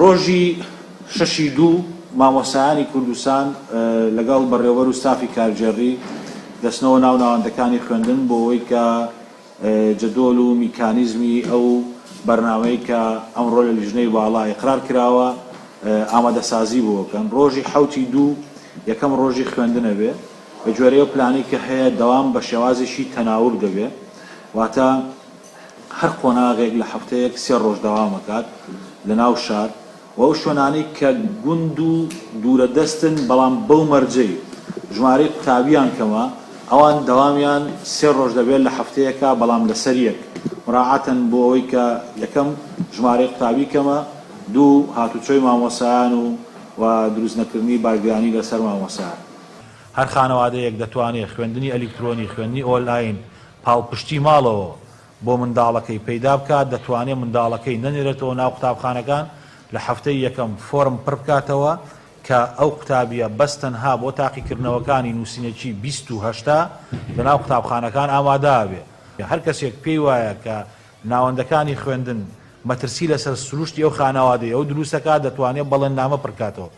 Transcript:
ڕۆژی شەشی دوو مامۆستایانی کوردستان لەگەڵ بەڕێوەبەر و ستافی کارگێڕی دەچنەوە ناو ناوەندەکانی خوێندن بۆ ئەوەی کە جەدۆل و میکانیزمی ئەو بەرنامەی کە ئەمڕۆ لە لیژنەی باڵا ئیقرار کراوە ئامادەسازی بۆ بکەن. ڕۆژی حەوتی دوو یەکەم ڕۆژی خوێندن ئەبێ. بە گوێرەی ئەو پلانەی کە هەیە دەوام بە شێوازێکی تەناوب دەبێ واتە هەر قۆناغێک لە هەفتەیەک سێ ڕۆژ دەوام ئەکات لە ناو شار و ئەو شوێنانەی کە گوند و دوورە دەستن بەڵام بەو مەرجەی ژمارەی قوتابیان کەمە ئەوان دەوامیان سێ ڕۆژ دەبێت لە هەفتەیەکا بەڵام لەسەر یەک مراعاتەن بۆ ئەوەی کە یەکەم ژمارەی قوتابی کەمە دوو هاتوچۆی مامۆستایان و و دروست نەکردنی بارگرانی لەسەر مامۆستایان. هەر خانەوادەیەک دەتوانێت خوێندنی ئەلیکترۆنی، خوێندنی ئۆنلاین، پاڵپشتی ماڵەوە بۆ منداڵەکەی پەیدا بکات، دەتوانێت منداڵەکەی نەنێرێتەوە ناو قوتابخانەکان، لە هەفتەی یەکەم فۆرم پڕبکاتەوە کە ئەو قوتابییە بەس تەنها بۆ تاقیکردنەوەکانی نووسینەکی 20 و 80 لەناو قوتابخانەکان ئامادەبێ. هەر کەسێک پێی وایە کە ناوەندەکانی خوێندن مەترسی لەسەر سروشتی ئەو خانەوادەی ئەو دروستەکات دەتوانێت بەڵێننامە پڕکاتەوە.